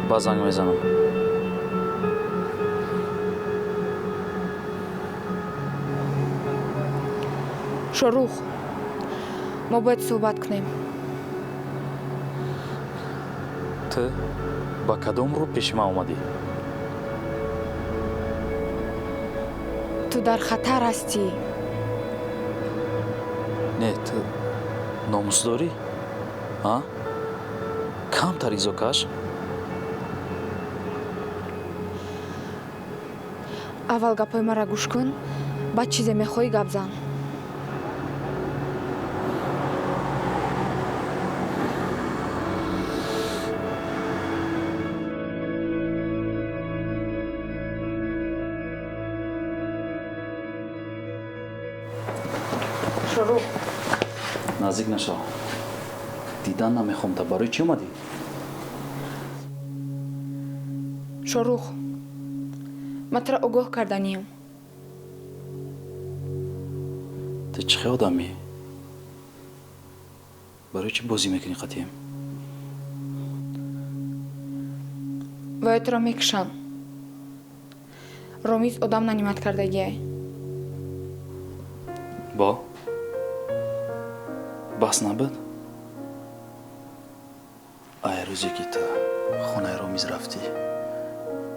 Ба занг мезанам. Шорух, мо бояд суҳбат кунем. Ту ба кадом рӯ пеши ман омадӣ? Ту дар хатар ҳастӣ. Не, ту номус дорӣ? А? Камтар изо каш. Аввал гапҳои маро гӯш кун, баъд чизе мехоҳӣ гап зан. Шорух. Наздик нашав. Дидан намехоҳам та. Барои чӣ омадӣ? Шорух, ман туро огоҳ карданиям. Ту чӣ хел одамӣ? Барои чӣ бозӣ мекунӣ қатъиям? Ваё туро мекушанд. Ромиз одам нанимат кардагиай. Бо? Бас набуд? Ай рӯзе ки ту хонаи Ромиз рафтӣ,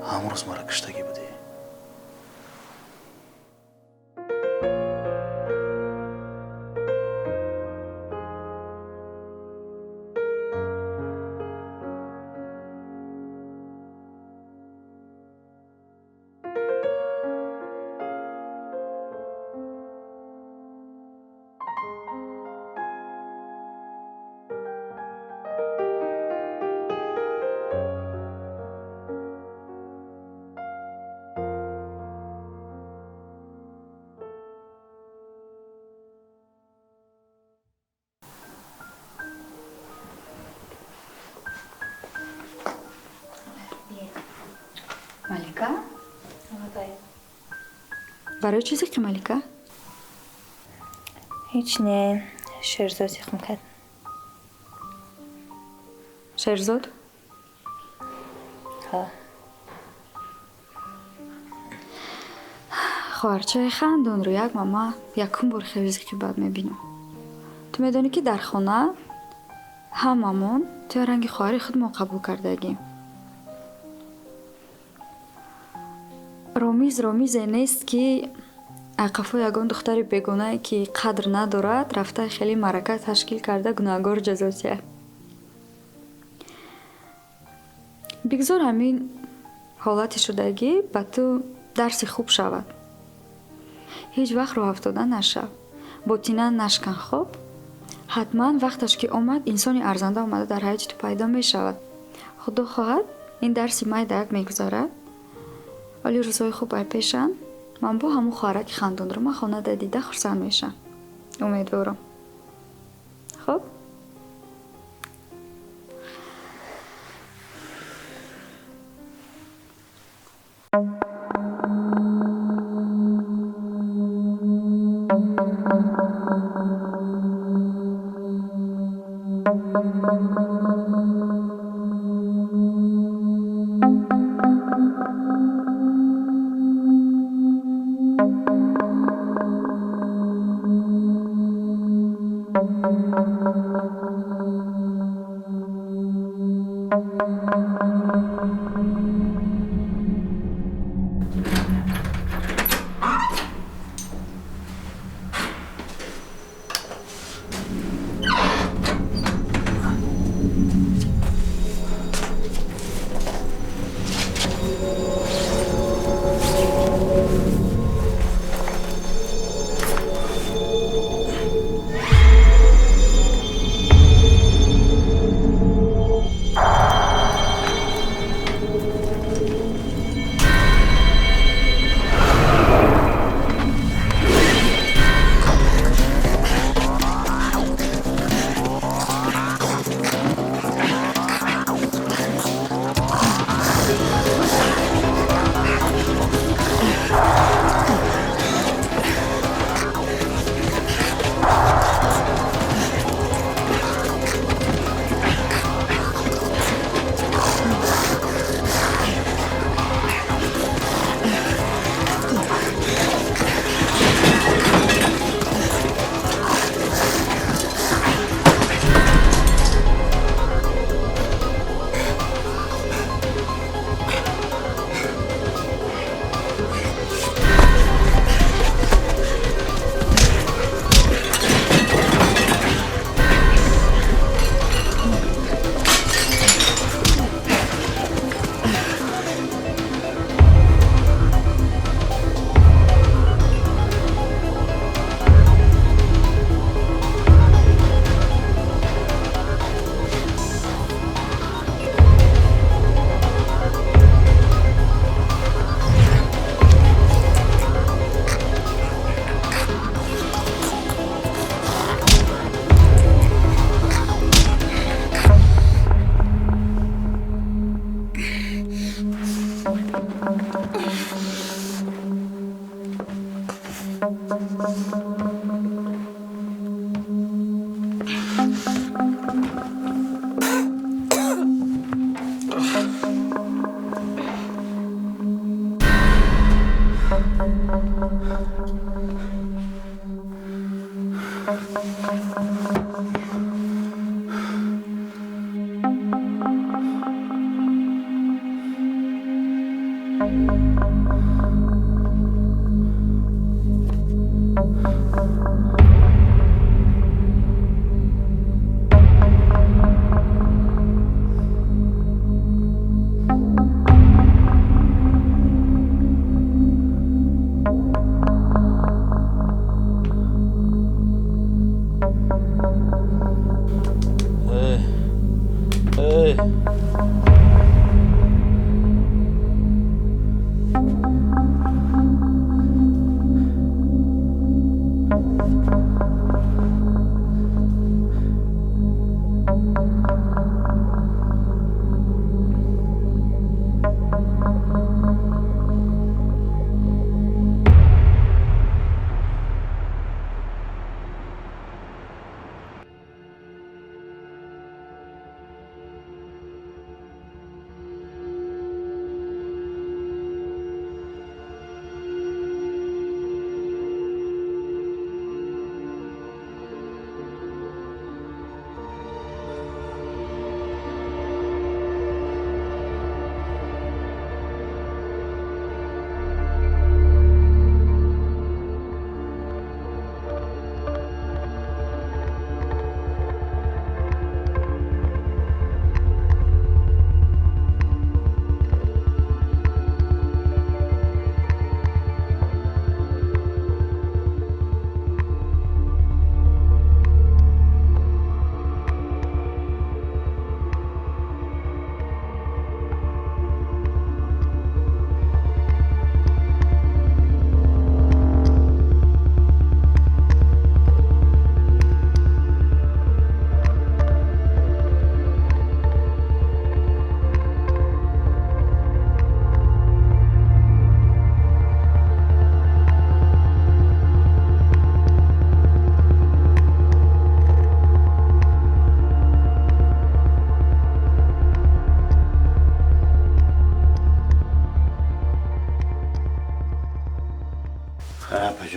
ҳамон рӯз маро куштагӣ будӣ. Малика? Барои чӣ зиқи Малика? Ҳеҷ не, Шерзод зиқм кард. Шерзод? Ҳа. Хоҳарчаи хандонро як мама якум бор хеле зиқи бад мебинам. Ту медонӣ, ки дар хона ҳамамон туя ранги хоҳари худмон қабул кардагим. Ромиз ромизе нест, ки ақафо ягон духтари бегонае, ки қадр надорад, рафта хеле маърака ташкил карда, гунаҳгор ҷазо диҳад. Бигзор ҳамин ҳолати шудагӣ ба ту дарси хуб шавад. Ҳеҷ вақт роҳафтода нашав, ботина нашкан. Хоб, ҳатман вақташ ки омад, инсони арзанда омада дар ҳаёти ту пайдо мешавад. Худо хоҳад, ин дарси майдаяк мегузарад. Вале рӯзҳои хуб айпешанд. Ман бо ҳамун хоҳараки хандонро ман хонада дида хурсанд мешавам, умедворам. Хоб.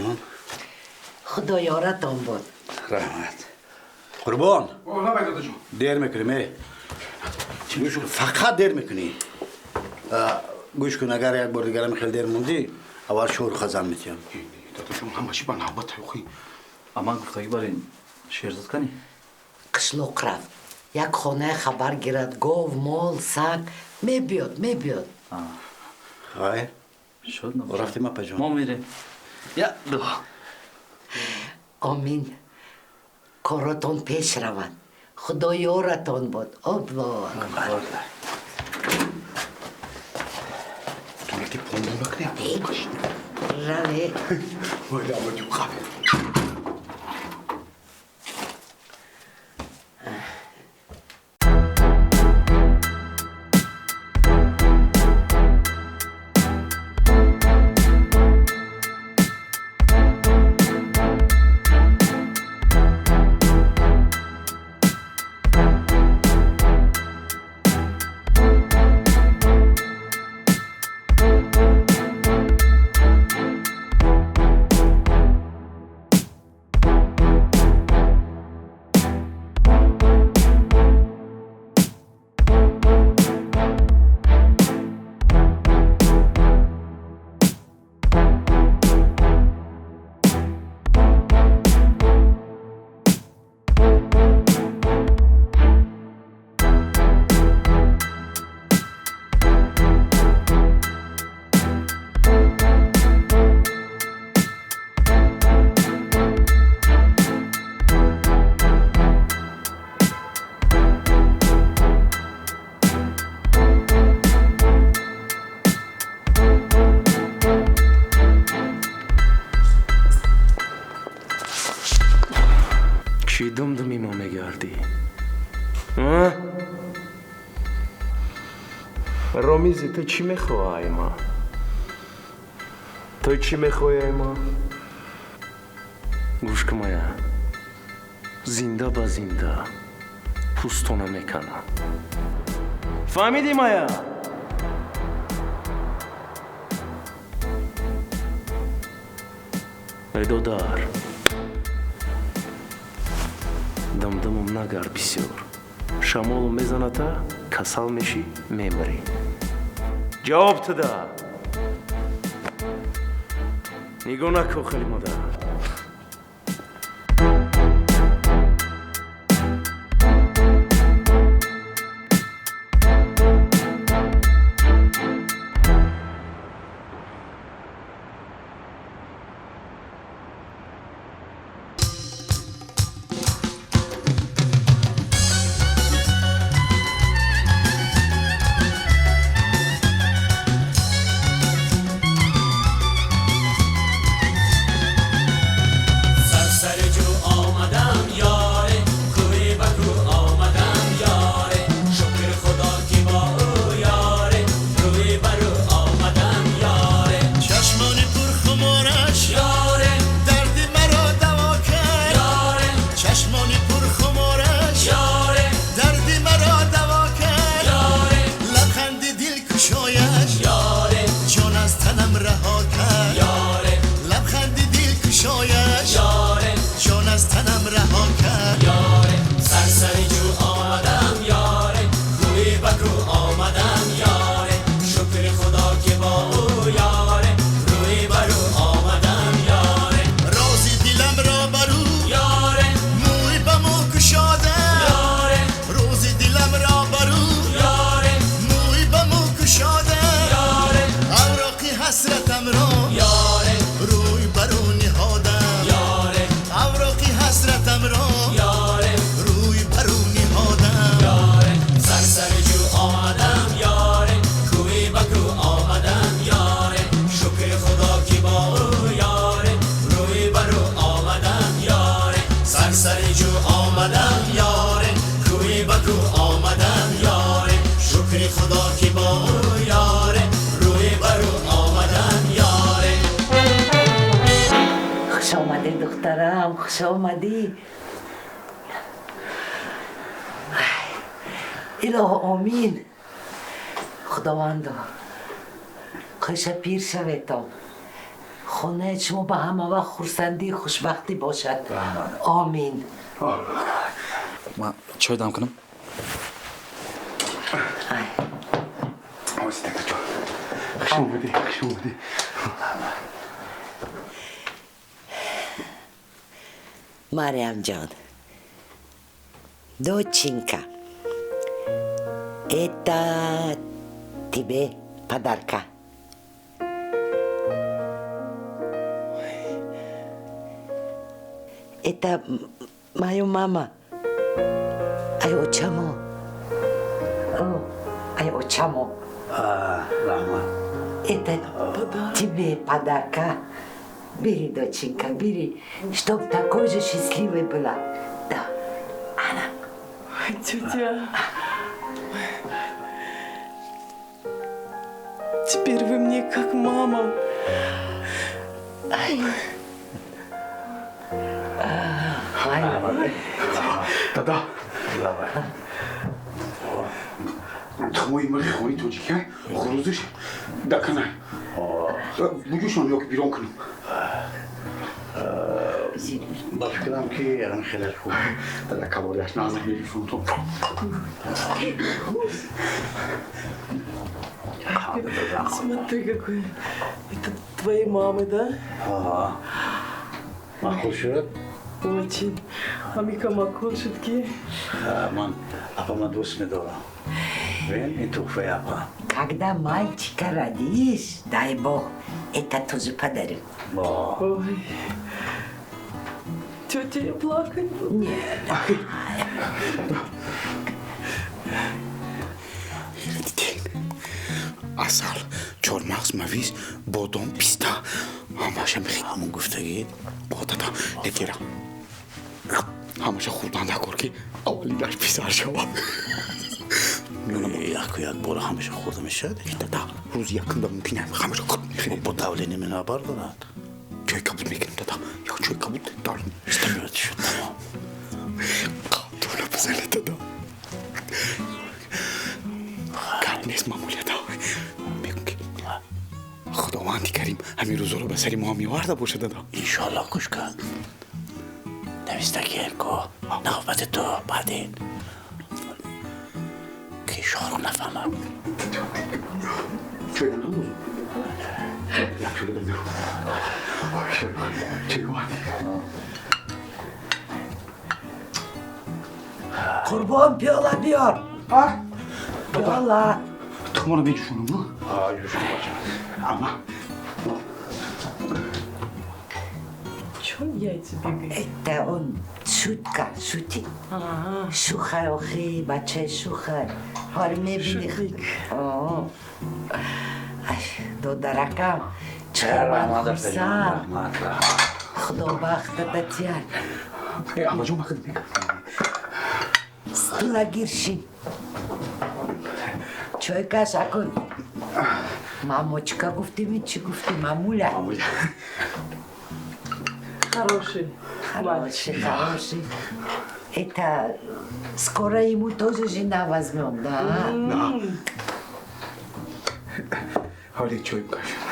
Апаҷон. Худо ёратон буд. Раҳмат. Қурбон. Лабай, дадаҷон. Дер мекунем, э. Гӯш кун, фақат дер мекунӣ. Гӯш кун, агар як бор дигарам хеле дер мондӣ, аввал шӯру хазан метиҳам. Дадаҷон, ҳамаши ба навбат охи. А ман гуфтагӣ барин Шерзод кани? Қишлоқ рафт. Як хонаи хабар гирад, гов, мол, саг. Мебиёд, мебиёд. Хайр. Шуд набошад. Рафтем, апаҷон. Мо мерем. Я, ду. Омин. Коротон пеш равад. Худо ёратон бод. Аллоҳу акбар. Тунати помон накунӣ. Раве. Вой, апаҷон, хайр. Чӣ думдуми мо мегардӣ? Ромизи, ту чӣ мехоҳай ма? Ту чӣ мехоҳай ма? Гӯш кун, мая. Зинда ба зинда пӯстона меканам. Фаҳмидӣ, мая? Эй, додар, дамдамам нагар бисёр. Шамолу мезаната, касал мешӣ, мемирӣ. Ҷавоб туда. Нигоҳ накун хеле модар. Духтарам, хуш омадӣ. Илоҳо, омин. Худовандо, хуша пир шаветон. Хонаи шумо ба ҳама вақт хурсандӣ, хушбахтӣ бошад. Омин. Ман чой дам кунам? Ози, дадаҷон. Хуш омадӣ, хуш омадӣ. Мариамҷон, доченька, это тебе подарка. Это моя мама. Ай, очамо. Ай, очамо. Раҳмат. Это тебе подарка. Бери, доченька, бери, чтоб такой же счастливой была. Да. Она. Тетя. Теперь вы мне как мама. Ай. Ай. Дада. Тухмои мирғи хони тоҷикия хурӯзиш даканай. Буҷӯшон ё ки бирон кунам? Ба фикрам ки ягон хеле хуб. Дада, калорияш назар мегирифтам. Смотри, какой. Это твоей мамы, да? Ага. Маъқул шуд? Очень. Амика маъқул шуд ки. Ман апама дӯст медорам. Бин, ин туҳфаи апа. Когда мальчика родишь, дай бог, это тоже подарю. Ой. Тетя, я плакать буду. Нет. Асал, чормағз, мавиз, бодом, писта, ҳамаша мехи. Ҳамон гуфтагӣ? О, дада, негера. Ҳамаша хурдан дакор ки аввалинаш писар шавад. Яку як бора ҳамаша хӯрда мешавад? Дада, рӯзи якумда мумкин ҳамаша худ мехӯрем. Бо давление менабардорад. Чой кабуд мекунем, дада. Як чой кабуд давление. Шуд, шуд, тамом. Қабдона бизанед, дада. Гап нест, мамулия, да. Мегӯм ки Худованди карим ҳамин рӯзоро ба сари мо меоварда бошад, дада. Иншоалло, гӯш кун. Навистагием ку навбати ту баъдин. Ки шоҳрух нафаҳмад. Чой дам бозу? Як чой дам. Чой овардӣ. Қурбон, пиёла биёр. Пиёла. Тухморо меҷӯшонам, ну? Ҷӯшон, бача. Ама. Чё он яйца бегает? Это он шутка, шутит. Шухай, охи, бачаи шухай. Ҳол мебини. Шутник. Ай, додаракам, чӣ ман хурсанд. Раҳмат, раҳмат. Худо бахтата тияд. Амаҷон, махд мекардам. Стула гиршин. Чой каш акун. Мамочка гуфтими, чӣ гуфти, мамуля? Мамуля. Хороший. Хороший, хороший. Это скоро ему тоже жена возьмем, да? Да. Ҳоли чой кашем.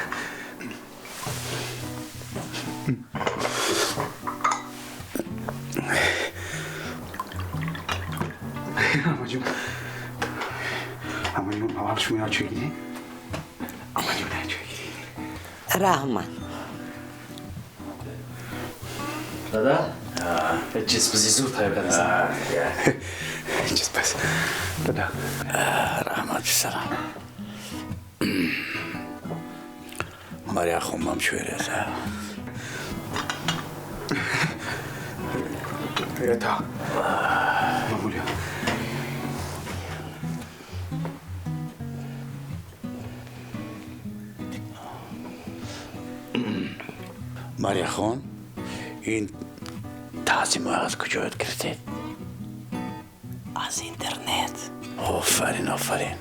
Амаҷон. Амаҷон, аввал шумо як чой гиред. Амаҷон, як чой гиред. Раҳмат. Дада, чизпази зуд тайёр кардастам. Чизпаз. Дада. Раҳмат, писарам. Мария хонмам чой реза. Это. Мамуля. Мария хон, ин таъзимҳои аз куҷо ёд гирифтед? Аз интернет. Офарин, офарин.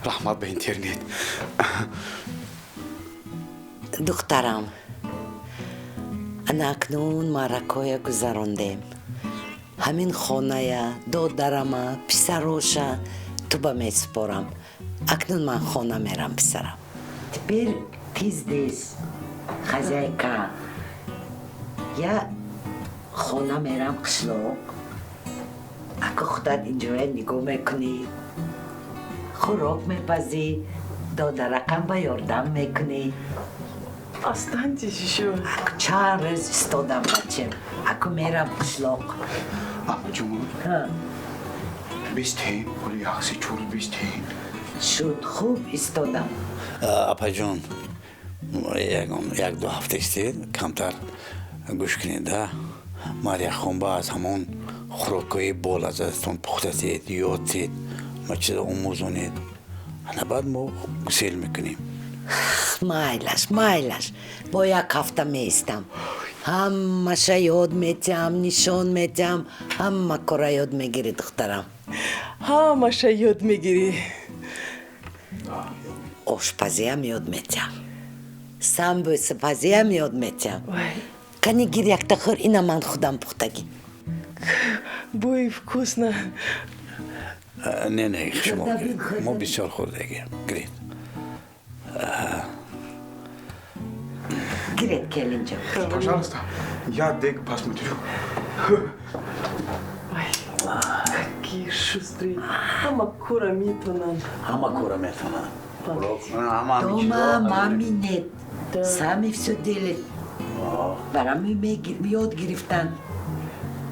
Раҳмат ба интернет. Духтарам, ана акнун маъракоя гузарондем. Ҳамин хоная, додарама, писароша ту ба месупорам. Акнун ман хона мерам, писарам. Теперь ты здесь, хозяйка. Я хона мерам қишлоқ. Ако худат инҷоя нигоҳ мекунӣ. Хӯрок мепазӣ, додаракам ба ёрдам мекунӣ. Останьтесь еще. Ако чанд рӯз истодам, бачем. Ако мерам қишлоқ. Апаҷон, бистем, оли як се чор бистем. Шуд, хуб истодам. Апаҷон, як ду ҳафта истед, камтар гӯш кунед, да? Марияхон ба аз ҳамон хӯрокҳои болаззатон пухтатед, ёдтед, ма чизо омӯзонед. Ана баъд мо гусел мекунем. Майлаш, майлаш, бо як ҳафта меистам, ҳамаша ёд метиҳам, нишон метиҳам, ҳама кора ёд мегирӣ, духтарам. Ҳамаша ёд мегирӣ. Ошпазиам ёд метиҳам, самбӯсапазиам ёд метиҳам. Кани, гир, якта хӯр, ина ман худам пухтагӣ. Бӯи вкусно. Не, не, шумо гиред, мо бисёр хӯрдагием, гиред. Гиред, келинҷон. Пожалуйста, я дег посмотрю. Какие шустрые, ҳама кора метонанд. Ҳама кора метонанд. Дома мамы нет, сами все делают. Барами ёд гирифтан.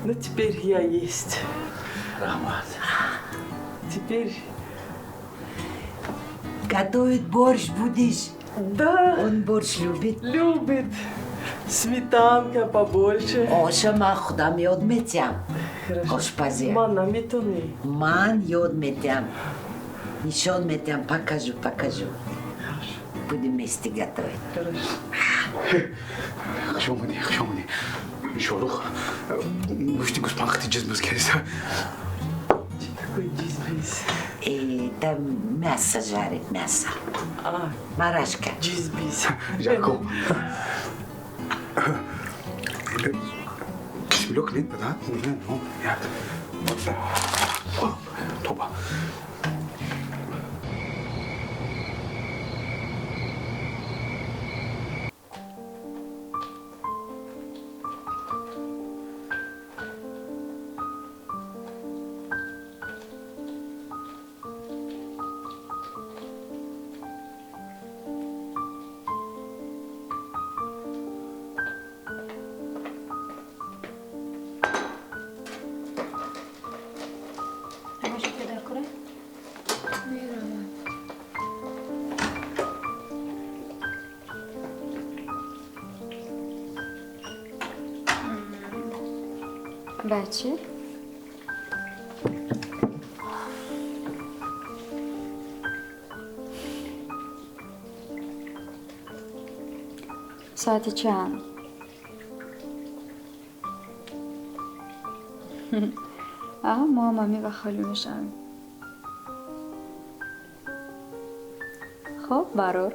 Ну, теперь я есть. Раҳмат. Теперь Готовить борщ будешь? Да. Он борщ любит. Любит. Сметанка побольше. Оша ман худам ёд метиҳам. Ошпазия. Ман наметонӣ. Ман ёд метиҳам. Нишон метиҳам, покажу, покажу. Будем вместе готовить. Хорошо. Хуш омадӣ, хуш омадӣ. Шорух, гӯшти гӯспанд хати ҷизбиз кардиса. Чӣ такое ҷизбиз? Это мясо жарить, мясо. А. Барашка. Ҷизбиз. Жако. Бисмилло кунед, да? Як. Тоба. Меравад. Бачи? Соати чанд? А мо ҳам ҳамин вақт холӣ мешавем. Хоб, барор.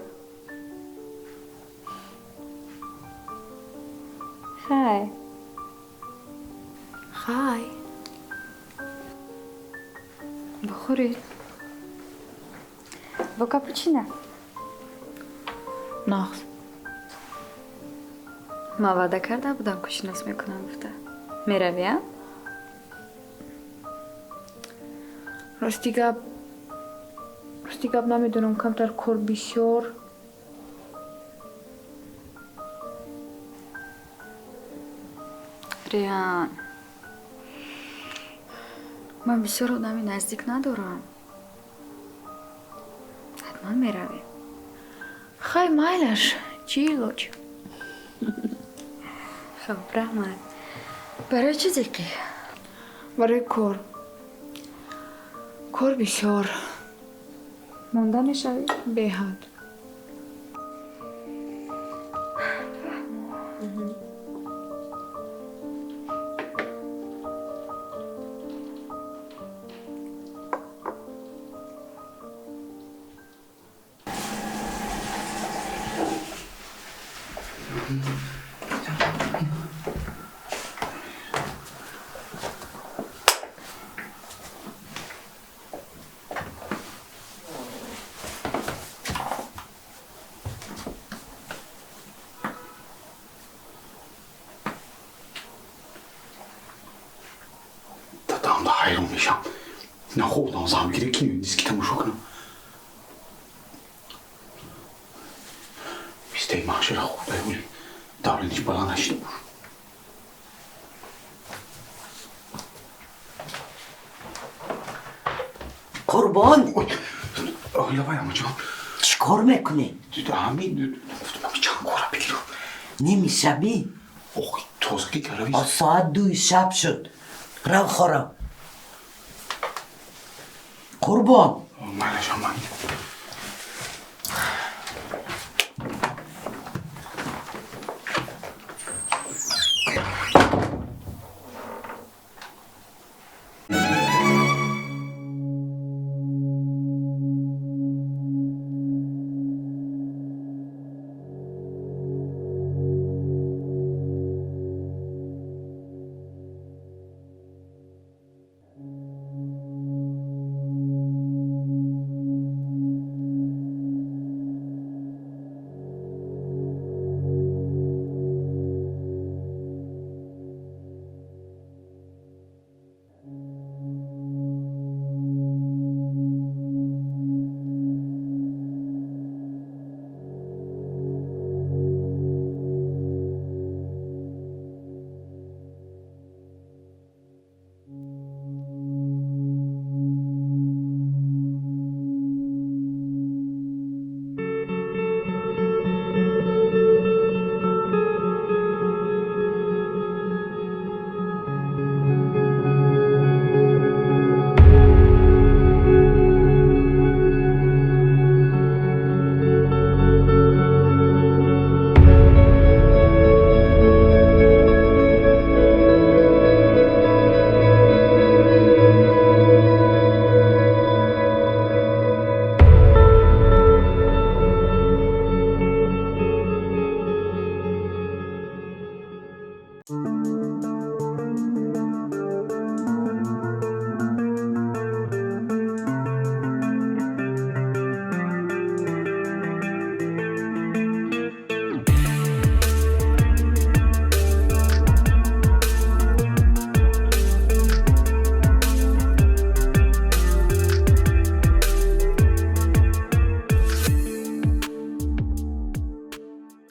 Хай. Хай. Бихӯред. Бо капучино. Нағз. Ман ваъда карда будам, ку шинос мекунам гуфта. Меравӣ, а? Рости гап, рости гап, намедонам, камтар кор бисёр. Риан, ман бисёр одами наздик надорам. Ҳатман меравем. Хай, майлаш, чӣ илоҷ? Хоб, раҳмат. Барои чӣ зиқӣ? Барои кор. Кор бисёр. Монда мешавӣ? Беҳад. На хуб, замгирӣ ки диски тамошо кунам. Пистаи маҳшара хӯрдай оли давлениш баланд нашида бош. Қурбон! Лавай, амаҷон. Чӣ кор мекунӣ? Ҳамин гуфтам, ҳамин чанд кора бигирам. Ними шабӣ? Ох, тозагӣ карави. Соат 2 шаб шуд. Рав хӯрав. Қурбон! Майлашам, ман.